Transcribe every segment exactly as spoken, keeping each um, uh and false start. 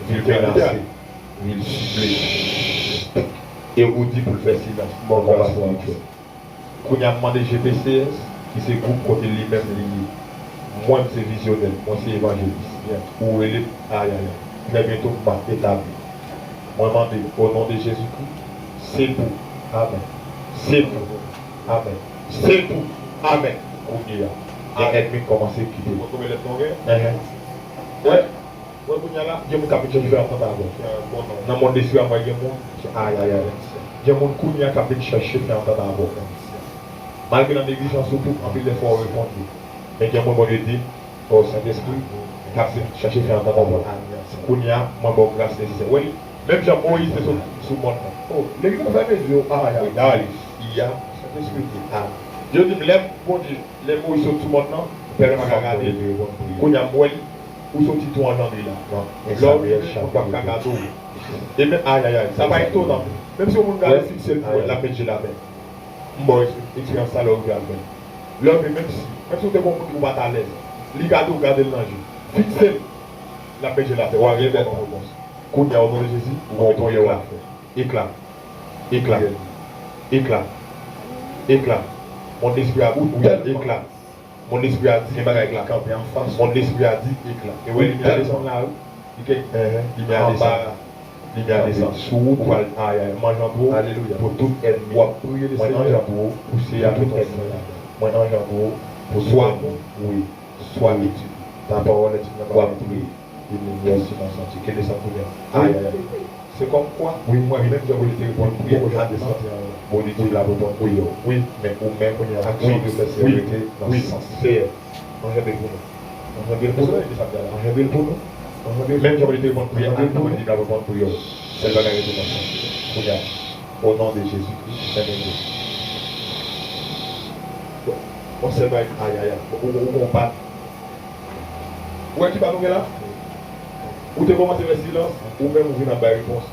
vil menase, vil sible. E ou di pou l fè silans nan konba espirityèl. Kounye a, m mande G P C S, ki se gwoup kote li menm li ye. Mwen, m se vizyonè, mwen se evanjelis. Ou rele m, ayayay. Trè byento, m ap etabli. Mwen mande, o non de Jezikri, se pou, amèn. Se pou, amèn. Se pou, amèn. Kounye a, gen ènmi k kòmanse kite. Wè kote lèt non gen? Wè. Wè kounye a la, gen moun k ap vin chèche fè antant avè w. Nan mond lespri a, m wè gen moun, ayayay. Gen moun kounye a k ap vin chèche fè antant avè w. Malgre nan neglijans ou tou, anpil lè fò w reponn li. Men gen moun Bondye di, o Sentespri, k ap vin chèche fè antant avè w. Kounye a, mwen ba w gras nesesè. Wè li, menm jan Moyiz te sot sou mòn nan. O, legliz nan fèmen zye yo, ayayay. Sentespri di, a. Yo di m, lè Bondye, lè Moyiz sot sou mòn nan, pèlen pa ka gade. Kounye a, m wè li. Ou soti tou anjanbe la. Lè w rive, moun p ap ka gade w. E men, ayayay, sa pa etonan. Menm si yon moun gade fikse l pou wè, l ap met je l atè. M ba w eksperyans sa lè w rive al fè l. Lè w rive, menm si, menm si w te gon moun ki pou pa t alèz, li gade w, gade l nan je. Fikse l, l ap met je l atè. W a gen bèl repons. Kounye a, o non de Jezi, ou mete yon ekla. Ekla. Ekla. Ekla. Ekla. Mond lespri a, ou, ou, ekla. Mond lespri a di, gen bagay k la kanpe anfas. Mond lespri a di, ekla. E wè limyè a desann la, wi. Li ke, limyè a desann. Limyè a desann. Sou wout ou pral, ayayay, m anjanbre w pou tout ènmi. W ap priye le Senyè. Mwen anjanbre w pou tout ènmi. Mwen anjanbre w pou tout ènmi. Wi. Swa etid. Ta pawòl etid nan. W ap priye. Limyè si nan santi. Ke desann kounye a. Ayayay. Se kòmkwa, wi, mwen menm jan Bondye te reponn priyè Ann an, Bondye di l ap reponn priyè w. Wi, men ou menm, aksyon w dwe fè se rete nan sans. Seyè, anjanbre l pou nou. Anjanbre l pou nou. Anjanbre l pou nou. Anjanbre l pou nou. Menm jan Bondye te reponn priyè Ann an, Bondye di l ap reponn priyè w. Sèl bagay rete nan sans. Kounye a, o non de Jezikri, fèmen je. Bon, sèl bagay, ayayay. Ou, ou, ou konn pa. Ou wè ki pa nou gen la? Ou te kòmanse fè silans, ou menm ou vin ap bay repons.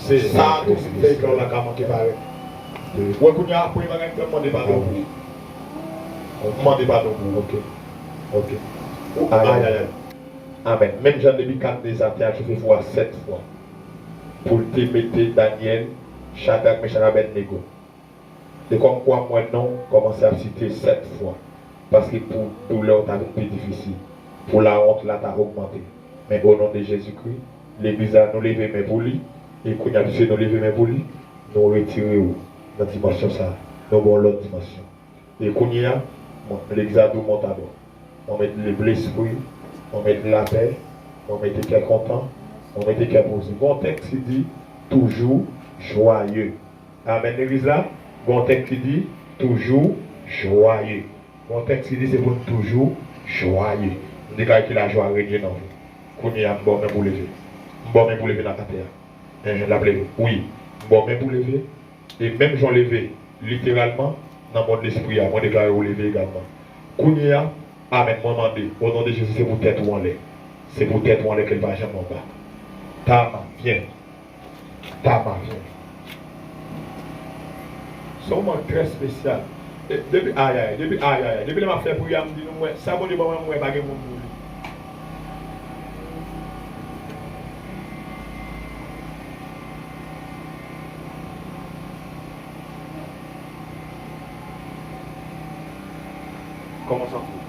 Se sa tou vin fè ekran w la ka manke parèt. Ou wè kounye a, premye bagay m fè, m mande padon pou ou. M mande padon pou ou. Ok. Ok. Ayayay. Amèn. Menm jan Nebikadneza te al sou fefou a sèt fwa pou l te mete Danyèl, Chadrak, Mechak, Abèdnego. E kòmkwa m wè non w kòmanse ap site sèt fwa, paske pou doulè w ta vin pi difisil, pou lawont la ta ogmante. Men o non de Jezikri, legliz la, nou leve men pou li, e kounye a, piske nou leve men pou li, nou retire w nan dimansyon sa a, nou ba w lòt dimansyon. E kounye a, mwen, legliz la di w monte abò. Mwen mete lespri, mwen mete lapè, mwen mete kè kontan, mwen mete kè poze. Gon tèks ki di, toujou jwaye. Amèn, legliz la. Gon tèks ki di, toujou jwaye. Gon tèks ki di, se pou n toujou jwaye. M deklare ke lajwa renye nan vi w. Kounye a, m ba w men pou w leve. M ba w men pou w leve nan atè a. Enhen, l ap leve. Wi. M ba w men pou w leve. E menm jan w leve literalman nan mond lespri a, mwen deklare ou leve egalman. Kounye a, amèn, mwen mande, o non de Jezi, se pou tèt ou anlè. Se pou tèt ou anlè, ke l pa janm anba. Tama, vyen. Tama, vyen. Se yon moman trè espesyal. E, depi, ayayay, depi, ayayay, depi lè m ap fè priyè a, m di nou, mwen, sa Bondye ban mwen, mwen pa gen moun pou li. Kòman w santi w?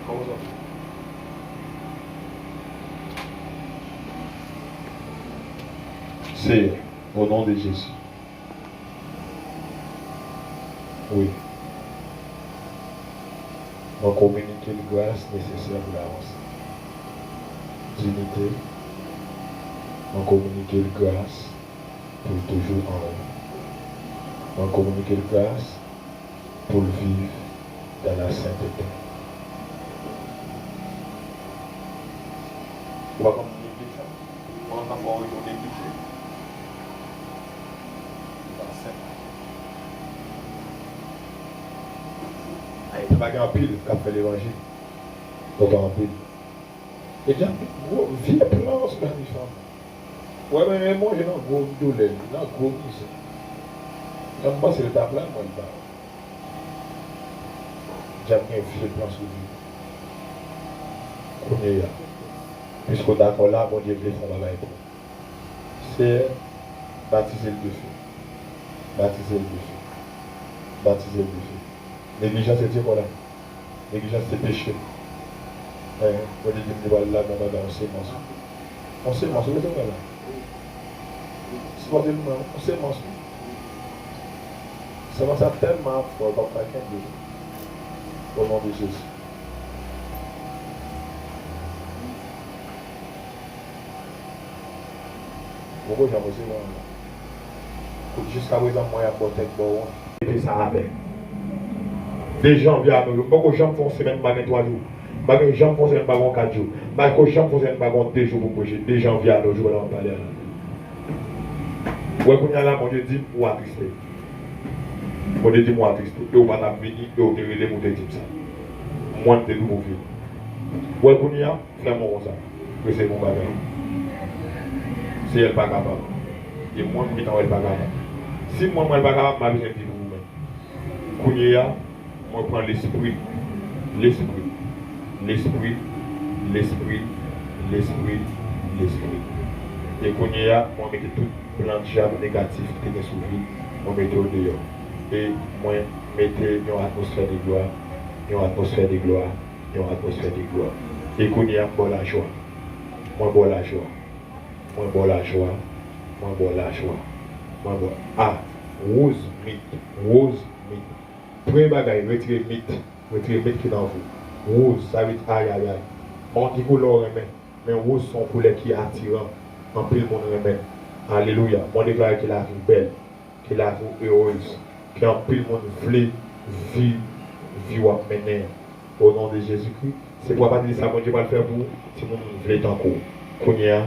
Kòman w santi w? Seyè, o non de Jezi. Wi. Mwen kominike l gras nesesè pou l avanse. Dinite, mwen kominike l gras pou l toujou anwo. Mwen kominike l gras pou l viv dans la sainteté. Ou pa konn neglije? Ou pa konn nan fwa ou yo neglije? Ayiti pa gen anpil k ap fè levanjil. Yo pa anpil. E gen anpil gwo vye plan sou lavi fanm. Ou wè, mwen menm, mwen nan gwo doulè, nan gwo mizè. Lè m panse l ta pran mwen, l pa. Dyab gen vye plan sou li. Kounye a, piske w dakò la, Bondye vle fè yon bagay pou ou. Seyè, batize l dife. Batize l dife. Batize l dife. Neglijans se tye kò la. Neglijans se peche. Bondye di m li pral lage yon bagay, yon semans. Yon semans, ou rete wè la. Sipòte m nan, yon semans wi. Semans sa tèlman ap fò, l p ap ka kenbe. O non de Jezi. Poko janm resevwa anyen. Jiskaprezan mwen ap bò tèt bò won. Mete sa avè. De janvye a nou yo, m poko janm fè yon semèn m pa gen twa jou. M pa gen janm fè yon semèn m pa gen yon kat jou. M poko janm fè yon semèn m pa gen yon de jou pou m preche. De janvye a nou yo, pandan m ap pale a la. Wè kounye a la, Bondye di m ou atriste. Bondye di m ou atriste. E ou pa t ap vini, e ou te rele m, ou te di m sa. Mwen m te di w pou w vini. Wè kounye a, fè mwen konsa. Resevwa yon bagay. Seyè l pa kapab. E mwen m gentan wè l pa kapab. Si mwen m wè l pa kapab, m pa bezwen di pou ou menm. Kounye a, mwen pran lespri, lespri, lespri, lespri, lespri, lespri. E kounye a, mwen mete tout plan dyab negatif ki te gen sou vi, mwen mete yo deyò. E mwen mete yon atmosfè de glwa, yon atmosfè de glwa, yon atmosfè de glwa. E kounye a, m ba w lajwa. Mwen ba w lajwa. Mwen ba w lajwa. Mwen ba w lajwa. Mwen ba w. A, Rose Mit. Rose Mit. Premye bagay, retire mit. Retire mit ki nan vi w. Woz, sa vle di ayayay. M pa konn ki koulè w renmen, men woz se yon koulè ki atiran. Anpil moun renmen l. Alelouya. Mwen deklare ke lavi w bèl, ke lavi w erez, ke anpil moun vle viv vi w ap mennen an. O non de Jezikri, se pou apati de sa Bondye pral fè pou ou, timoun vle tankou w. Kounye a,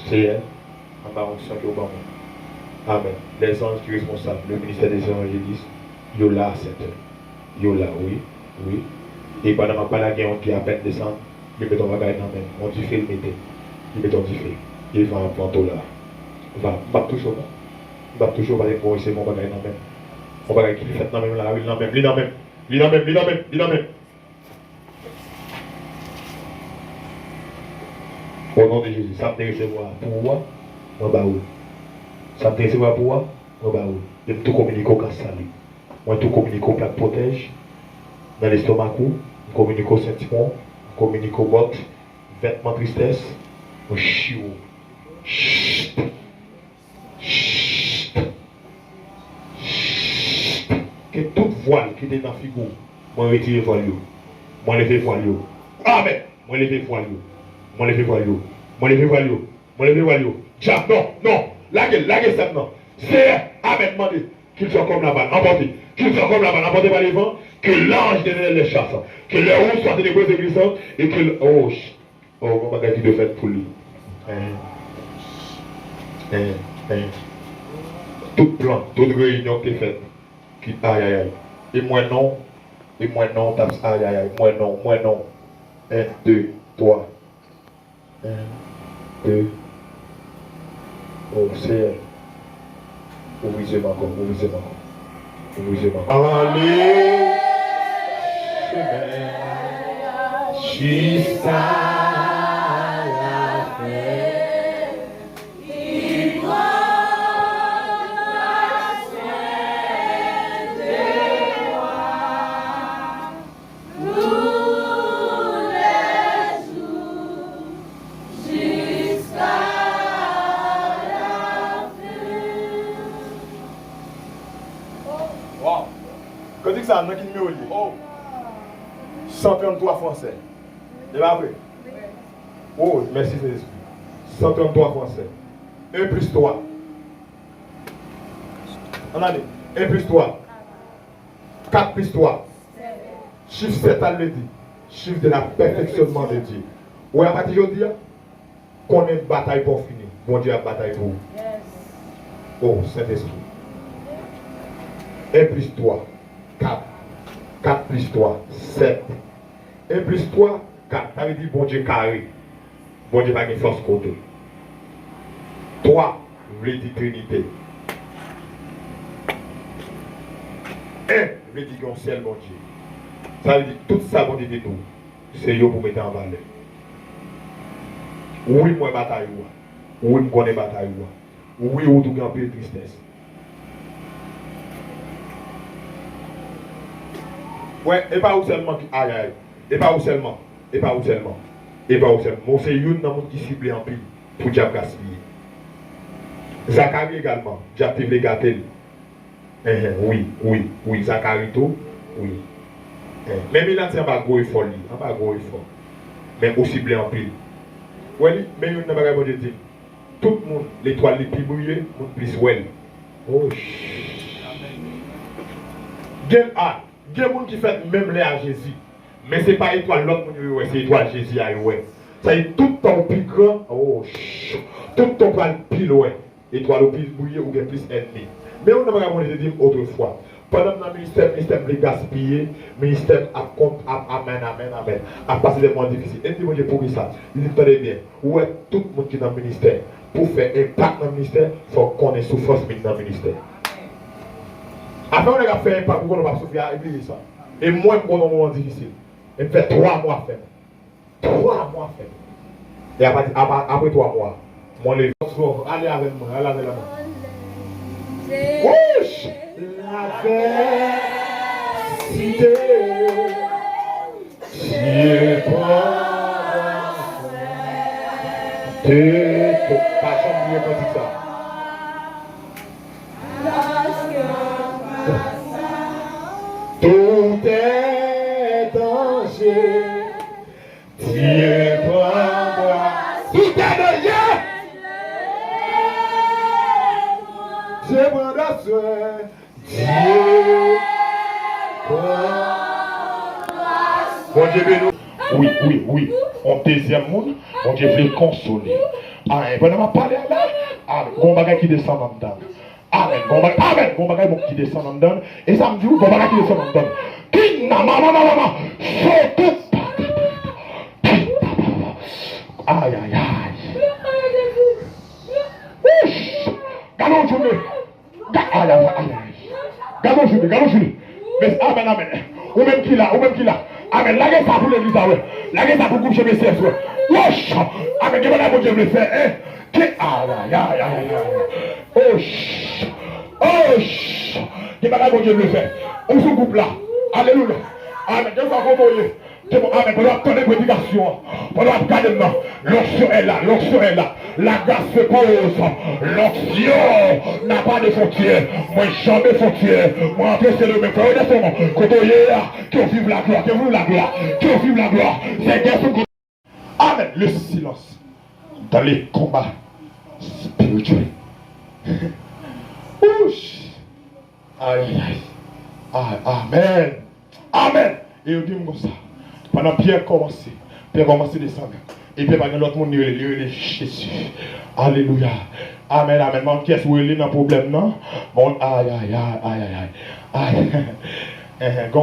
Seyè, anba onksyon ke w ban mwen. Amèn. Lèzanj ki responsab, le ministè dè evanjelis, yo la a sèt è. Yo la, wi, wi. E pandan m ap pale a, gen yon ki apèn desann, li mete yon bagay nan men m. Yon dife l mete. Li mete yon dife. E van ap vante w la. Van, m p ap touche w non. M p ap touche w paske m resevwa yon bagay nan men m. Yon bagay ki fèt nan men m la, wi, li nan men m, li nan men m. Li nan men m, li nan men m, li nan men m. O non de Jezi, sa m te resevwa pou ou a, mwen ba ou. Sa m te resevwa pou ou a, mwen ba ou. E m tou kominike w kas sali. Mwen tou kominike w plak pwotèj nan lestomak ou. M kominike w sentiwon. M kominike w bòt, vètman tristès. Mwen chiwo. Chit! Chit! Chit! Ke tout vwal ki te nan figi w, mwen retire vwal yo. Mwen leve vwal yo. Amèn! Mwen leve vwal yo. Mwen leve vwal yo. Mwen leve vwal yo. Mwen leve vwal yo. Dyab, non, non. Lage l, lage sèm nan. Seyè, amèn, mande. Qu'il soit comme la balle emportée. Qu'il soit comme la balle emportée par les vents. Que l'ange de l'Éternel les chasse. Que leurs roues soient ténébreuses et glissantes. Et que l-, oh, ch-, oh, gon bagay ki dwe fèt pou li. Hein. Hein, hein. Tout plan, tout reyinyon ki te fèt. Ki, ayayay. E mwen non. E mwen non, taps, ayayay. Mwen non, mwen non. En, de, twa. En, de. O Seyè, ouvri zye m ankò, ouvri zye m ankò, ouvri zye m ankò. Ale chemen jiska lafen. Wow! Kantik sa a, nan ki nimewo l ye? Oh! San tranntwa fransè. E pa vre? Oh, mèsi Sentespri. San tranntwa fransè. En plis twa. Ann ale. En plis twa. Kat plis twa. Chif sèt la, l vle di chif de la pèfeksyonman de Dye. Ou wè, apati jodi a, konnen batay pa w fini. Bondye ap batay pou ou. O, Sentespri. En plis twa, kat. Kat plis twa, sèt. En plis twa, kat. Sa vle di Bondye kare. Bondye pa gen fòs kote. Twa vle di Trinite. En vle di gen yon sèl Bondye. Sa vle di tout sa Bondye te di w, se yo pou mete an valè. Wi, m wè batay ou a. Wi, m konnen batay ou a. Wi, ou tou gen anpil tristès. Wè, e pa ou sèlman ki, ayayay. E pa ou sèlman. E pa ou sèlman. E pa ou sèlman. Men w se youn nan moun ki sible anpil pou dyab gaspiye. Zakari egalman, dyab te vle gate l. Enhen, wi, wi, wi, Zakari tou, wi. Enhen. Men Milan se anba gwo efò li, anba gwo efò. Men ou sible anpil. Wè li, men youn nan bagay Bondye di m. Tout moun, letwal li pi briye, moun plis wè l. Oh, ch- Gen, a, gen moun ki fèt menm lè a Jezi. Men se pa etwal lòt moun yo, yo wè, se etwal Jezi a yo wè. Sa di tout tan w pi gran, oh, ch- tout tan w pral pi lwen. Etwal ou plis briye, ou gen plis ènmi. Men youn nan bagay Bondye te di m otrefwa. Pandan m nan ministè, ministè m vle gaspiye, ministè m ap kont, ap, amèn, amèn, amèn, ap pase de moman difisil. E m di Bondye, poukisa? Li di m, tande byen, ou wè tout moun ki nan ministè, pou w fè enpak nan ministè, fò w konnen soufrans moun nan ministè. Afè yon nèg ap fè enpak, ou konnen w p ap soufri a, e bliye sa. E mwen, m konnen yon moman difisil. E m fè twa mwa fè l. Twa mwa fè l. E apa, apa, apre twa mwa, mwen leve. Ale avè mwen, ale avè la mwen. Wouch! Lavèsite, Dye pran de to. Pa janm bliye kantik sa. Tout est danger. Dye pran bwa. Tout est danger. Dye pran danger. Dye pran. Bondye beni w. Wi, wi, wi. On dezyèm moun, Bondye vle konsole. Amen. Pandan m ap pale a la, amen. Gon bagay ki desann anndan. Amen. Gon bagay, amen. Gon bagay bon ki desann anndan. E sa m di w, gon bagay ki desann anndan. King na mama mama mama. Soto. Ay, ay, ay. Wouch. Gade yon jounen. Ga-, ay, ay, ay, ay. Gade yon jounen, gade yon jounen. Mes, amen, amen. Ou menm ki la, ou menm ki la. Amen. Lage sa pou legliz la wè. Lage sa pou gwoup G B C S wè. Wouch. Amen. Gen bagay Bondye vle fè, en. Ke, ay, ay, ay, ay, ay, ay. Oh, ch-, oh, ch-, gen bagay Bondye vle fè. Ou sou gwoup la. Alelouya. Amen. Gen sa konvoye. Te bon, amen. Pandan w ap tande predikasyon an, pandan w ap gade m nan, l'onction est là, l'onction est là. La grâce se pose. L'onction n'a pas de frontière. Mwen janbe fwontyè. Mwen antre Sendomeng. Frè yo desann. Kote w ye a, ke w viv laglwa, ke w viv laglwa, ke w viv laglwa. Sègè sou Amen. Le silence dans les combats spirituels. Ouch. Ay, ay, ay. Ay, amen. Amen. E yo di m konsa. Pandan Pyè kòmanse, Pyè kòmanse desann. E Pyè pa gen lòt moun li rele, li rele Jezi. Alelouya. Amen, amen. Mwen, kiyès ou rele nan pwoblèm nan? Bon, ay, ay, ay, ay, ay, ay. Ay.